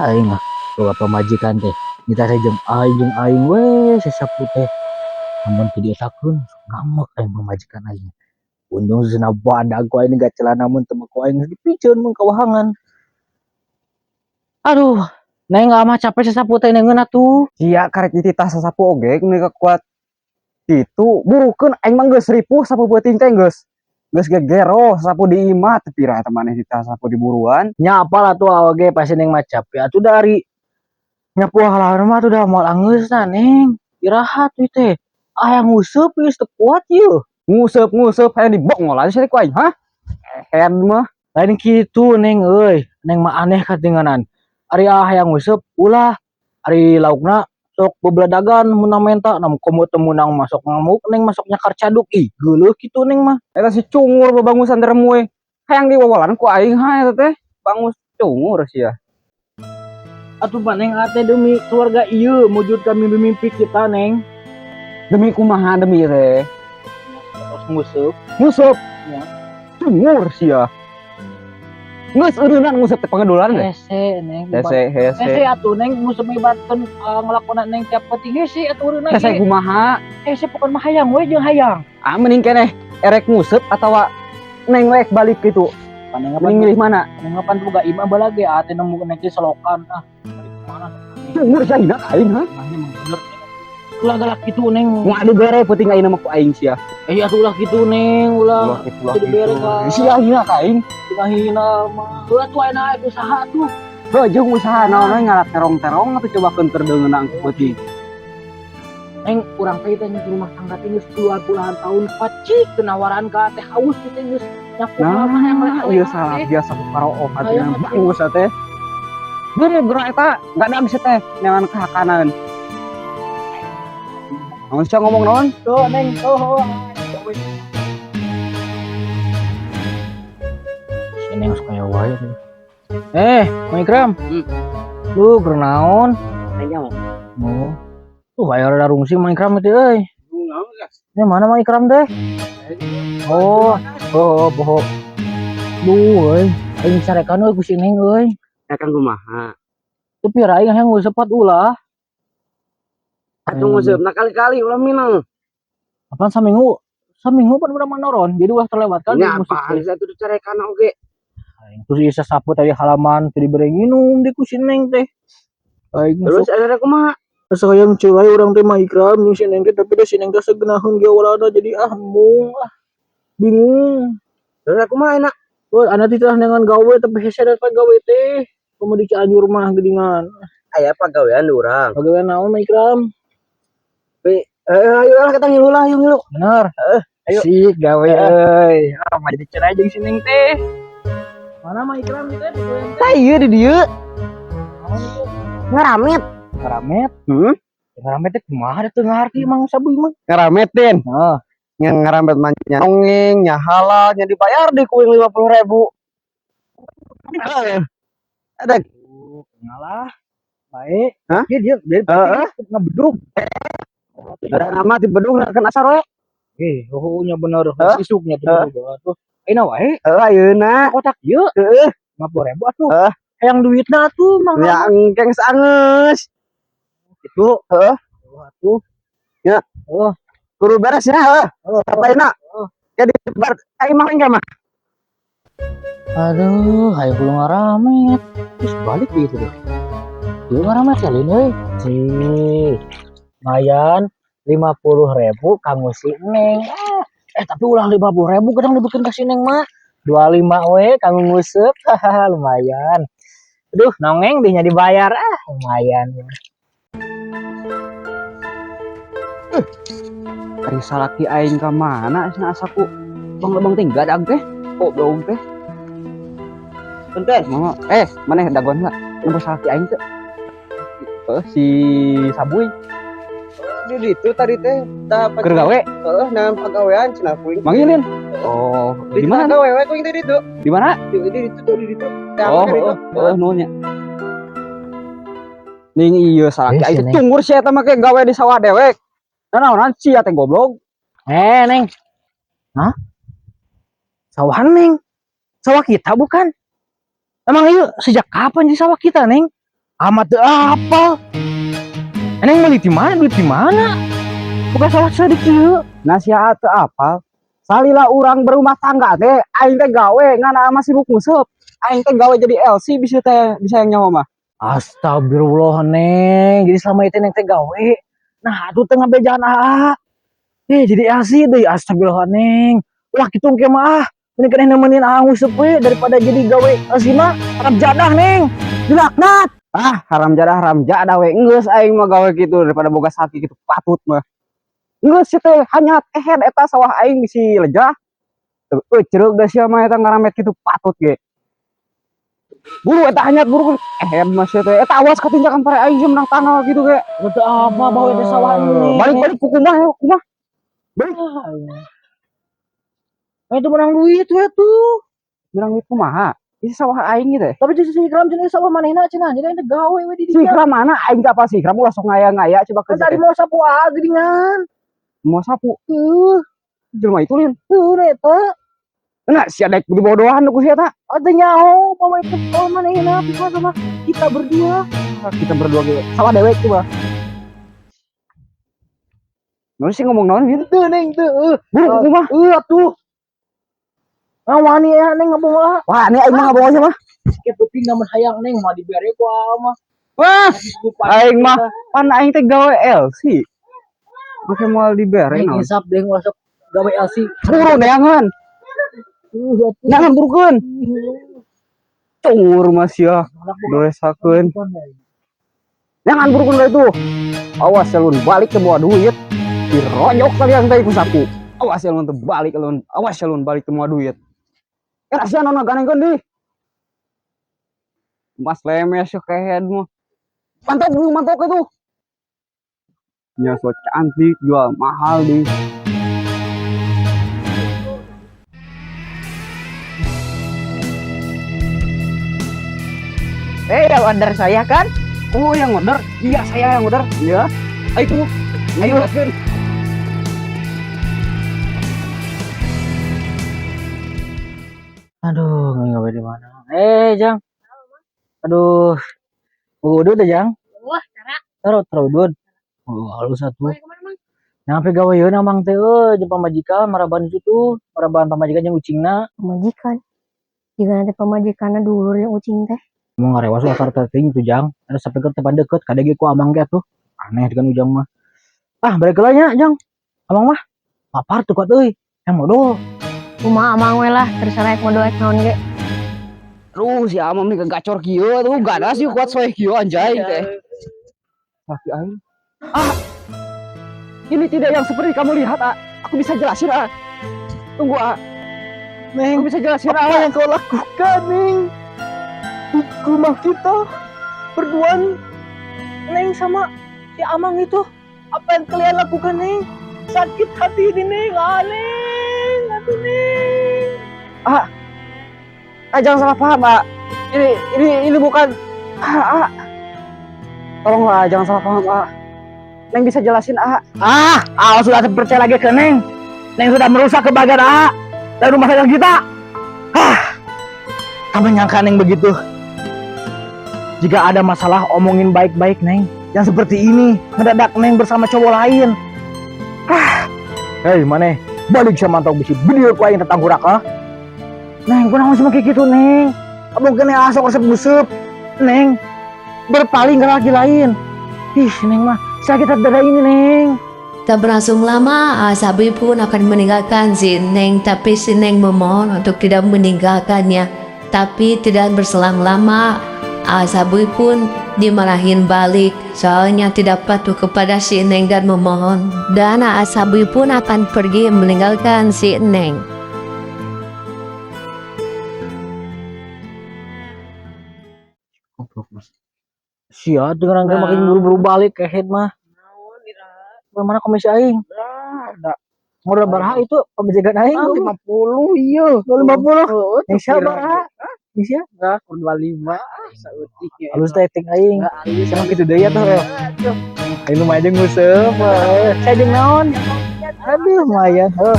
Aing mah boga pamajikan teh nitah teh jeung aing we sasapu teh. Lamun teu dietakeun ngambek aing pamajikan aing. Untung cenah badag ku aing gacelana, mun teu mah ku aing geus dipiceun mun kawahangan. Aduh, Neng mah capek sasapu teh, neungeun atuh. Sia karek dititah sasapu oge meuni kuat kitu, burukeun. Aing mah geus ripuh sapu peuting teh, geus geus gegero sapu di imah teh. Pira eta maneh dititah sapu di buruan? Nya apalah tuh oge pasti Neng mah capek atuh, dari nyapu halaman mah tuh udah moal angeusna, Neng. Iraha tuh teh? Hayang nguseup geus teu kuat yeuh. Nguseup nguseup hayang dibongol aja sia ku aing, hah? Ehed mah. Lain kitu, Neng euy. Neng mah aneh katinganan. Ari hayang nguseup ulah, ari laukna sok bebeladagan menang menta nam komo teu meunang masuk ngamuk, Neng masuk nyakar caduk. Ih, geuleuh kitu Neng mah. Eta si cungur babangusan teh hayang diwawalan ku aing, ha? Eta teh bangus cungur sia. Atuh mah Neng ate demi keluarga ieu mewujudkan mimpi-mimpi kita, Neng. Demi kumaha demi teh? Terus nguseup. Nguseup? Ya. Cungur sia. Geus eureunnan nguseup teh pangedulan teh. Hese, Neng. Hese hese. Hese atuh, Neng, nguseup ibaratkeun ngelakonan Neng tiap peuting hese atuh eureunna Hese ge. Kumaha? Hese pokon mah hayang we jeung hayang. Ah, mending keneh erek nguseup atawa Neng we balik gitu? Neng Mending milih mana? Neng kapan boga imah balage ate nemu Neng teh selokan ah. Balik kemana? Cungur sia, hina ka aing, ha? Emangnya emang bener. Ulah galak gitu, Neng. Moal dibere peuting ayeuna mah ku aing sia. Eh, atuh ulah gitu, Neng, ulah. Ulah kitu, ulah Teu dibere kitu. ka. Sia hina ka aing. Tina hina mah. Ulah tuh ayeuna usaha tuh. Heuh, jeung usaha naon we, ngala terong-terong atuh coba keun keur deungeunang peuting. Neng, urang teh teh rumah tangga teh geus puluhan-puluhan tahun pacik tenawaran ka teh haus teh geus nyapu lama yang Nah, ieu salah biasa ku karoof atuh Hayang atuh. Bangus teh. Buru geura eta, gadang sia teh neangan kahakanan. Naon sia ngomong naon? Tuh, Neng, tuh. Si Neng suka ya wae teh. Eh, Mang Ikram. Lu keur naon? Oh. Tuh aya rada rungsing Mang Ikram teh euy. Ini mana Mang Ikram teh? Oh, poho. Duh, euy. Aing carekan euy ku si Neng euy. Ya kan kumaha? Tapi aing hayang nguseup ulah. Atuh nguseupna kali-kali ulah minang. Apaan saminggu? Saminggu pan urang mah noron, jadi ulah terlewatkan Nya di musik apaan teh. Sih atuh dicarekan oge? Aing terus ieu sasapu tadi halaman teu dibere nginum di ku si Neng teh. Aing Terus ada kumaha? Asa hayang cerai urang teh mah Ikram jeung si Neng teh, tapi da si Neng teh sagenaheun ge awalna, jadi ah embung ah. Bingung. Terus kumaha enak? Oh, anak teh dengan gawe tapi hese da gawe teh. Komo di Cianjur mah geuningan. Aya pagawean di urang. Pagawean naon, Mang Ikram? Tapi ayo lah kita ngilu lah, yuk ngilu. Bener. Ayo. Sik gawe euy. Ah, mah jadi cerai jeung si Neng teh. Mana Mang Ikram teh pagawean teh? Tah ieu di dieu. Naon itu? Ngaramet. Ngaramet. Hmm? Ngaramet teh kumaha teh, teu ngarti Mang Sabuy mah. Ngarametin. Heeh. Yang ngaramet mah nya nongeng, nya halal, nya dibayar di kuing 50.000. Ada. Ngalah. Baik. Hah? Dia dia dia Heeh. ngebedug. Ada nama di bedung kan asar we. Eh, oh nya bener. Hah? Isuknya tuh bedug atuh. Ayeuna wae Heeh, ayeuna. Kotak ieu Heeh. 50.000 atuh. Heeh. Hayang duitna atuh Mang. Ya engkeng sangeus. Gitu. Heeh. Oh, atuh. Ya. Oh, Kudu beres ya, heeh. oh. Apa enak? Ya di bar aing mah engke mah. Aduh, hayang kudu ngaramet. Terus balik gitu deh. Ieu ngaramet ya lain euy. Sih. Lumayan 50.000 kanggo si Neng. Ah, eh, tapi ulah 50.000 kadang dibikin ka si Neng mah. 25 we kanggo nguseup. Hahaha, lumayan. Aduh, nongeng deh nya dibayar. Ah, lumayan. Ari salaki aing ka mana cenah, asaku bang-bang teh gadag teh. Goblok teh. Punten. Mama, eh, maneh dagoan heula. Nempo salaki aing teh? Eh, si Sabuy. Di ditu tadi teh tah. Keur gawe? Heeh, neangan pagawean cenah kuing. Manggilin. Oh, di mana? Gawe we kuing teh ditu. Di mana? Di ditu tuh, di ditu. Teh Oh, di ditu. oh, nuhun nya. Ning ieu salaki Eh, aing si teh Neng. Cungur sia eta make gawe di sawah dewek. Nah, naonan sia teh, goblok? Eh, Neng. Hah? Sawah Neng? Sawah kita bukan? Emang iya sejak kapan di sawah kita, Neng? Amat teu apal. Neng meuli di mana? Duit di mana? Bukan sawah saeutik kieu. Nah sia teu apal. Salila urang berumah tangga teh aing teh gawe ngan mah sibuk nguseup. Aing teh gawe jadi LC bisa teh bisa yang nyawa mah. Astagfirullah, Neng. Jadi selama itu Neng teh gawe. Nah, atuh teu ngabejaan aa. Eh, jadi LC deui. Astagfirullah, Neng. Ulah kitu engke mah ah. Mending keneh nemenin aa nguseup we daripada jadi gawe LC mah. Haram jadah, Neng. Dilaknat. Ah, haram jadah we geus aing mah gawe kitu daripada boga salaki kitu patut mah. Geus sia teh hanyat kehed eta sawah aing bisi lejah. Teu eucereug da sia mah eta ngaramet kitu patut ge. Buru eta hanyat buru kehed mah sia teh. Eta awas katinjakan pare aing sia menang tanggal gitu ge. Teu apa bawa eta sawah ini. Balik-balik ku kumaha ya kumaha. Nah, itu menang duit we tuh. Menang duit kumaha? Isi sawah aing gitu. Tapi di sisi Ikram cenah sawah manehna cenah. Jadi ente gawe we di Si dinya. Ikram mana? Aing teh apa si Ikram ulah sok ngaya-ngaya coba Kan kerja tadi teh. mau sapu aa geuningan. Mau sapu. Tuh, Jelema itu lin. tuh eta. Nah, sia daek dibodohan ku sia eta. Ada nyaho bahwa itu sawah manehna bisa sama kita berdua. Kita berdua gitu. Sawah dewek coba. Naon sih ngomong naon gitu? Tuh Neng tuh. Buru kumaha? Eh atuh. Ah wani ya Neng ngabohong lah. Wah, ini aing mah ngabohong sih mah. Ke penting namun hayang Neng mah dibere ku aa mah. Wah, aing mah pan aing teh gawe LC. Make moal dibere Neng naon. insap deh ulah sok gawe LC. Buru neangan. Tuh atuh. Neangan burukeun. Cungur mah sia. Doresakeun. Jangan burukeun ka itu. Awas ya lun balik ke bawa duit. Dirojok kalian teh ku sapu. Awas ya lun teu balik lun. Awas ya lun balik ke bawa duit. Eh sia naon ganengkeun di. Mas lemes ya kehed mah. Mantap dulu mantap itu. Nya so cantik jual mahal di. Eh, yang order saya kan? Oh, yang order? Iya, saya yang order. Iya. Ayo, ayo, gaskeun. Aduh, nggak di mana. Eh, Jang. Aduh. Udud deh, Jang. Wah, cara. Taruh, taruh udud. Oh, halus atuh. Boleh kemana, Mang? Nyampe gawe yeun amang teh euy jeung pamajikan maraban itu tuh, maraban pamajikan jeung ucingna. Pamajikan. Jika nanti pamajikanna dulur yang ucing teh. Mau ngarewas asar teuing tuh, Jang. Ada sampai ke tempat deket kadege ku amang ge atuh. Aneh dengan ujang mah. Ah, balik heula nya, Jang. Amang mah lapar tuh kuat euy. Yang modal. Kumaha amang we lah, terserah rek modal rek naon ge. Aduh, si Amam nih gacor kieu tuh, ganas sih kuat soe kieu anjay teh. Laki aing. Ah. Ini tidak yang seperti kamu lihat, ah. Aku bisa jelasin, ah. Tunggu, ah. Neng, Aku bisa jelasin, apa ah. yang kau lakukan, Neng? Di rumah kita berduaan Neng sama si Amang itu. Apa yang kalian lakukan, Neng? Sakit hati ini, Neng. Ah, Neng. Aduh, Neng. Ah, jangan salah paham, ah. Ini bukan ah, ah. Tolonglah, jangan salah paham, ah. Neng bisa jelasin, ah. Ah, ah sudah percaya lagi ke Neng. Neng sudah merusak kebahagiaan A dan rumah tangga kita. Ah, tak menyangka Neng begitu. Jika ada masalah omongin baik-baik Neng. Yang seperti ini, ngedadak Neng bersama cowok lain. Ah, hei mana? Balik sama mantau bisi video ku aing tentang ah. Neng, gua naon sih kayak gitu Neng? Mungkin Neng asok resep busep. Neng, berpaling ke laki lain. Ih, Neng mah sakit dada ini Neng. Tak berlangsung lama, Asabi pun akan meninggalkan si Neng, tapi si Neng memohon untuk tidak meninggalkannya. Tapi tidak berselang lama, Asabi pun dimarahin balik, soalnya tidak patuh kepada si Neng dan memohon. Dan Asabi pun akan pergi meninggalkan si Neng. Goblok, Mas. Sia dengan nah. Makin buru-buru balik kehed mah. Bagaimana komisi aing? Ada. Modal baraha itu pemajikan aing. Ah, 50 iya. 50. Oh, Nisya baraha. Nisya? Enggak, kur 25 ah saeutik ya. Halus teh ting aing. Sama kitu deui atuh. Aduh. Aing lumayan jeung nguseup. Saya jeung naon? Aduh, lumayan. Heuh.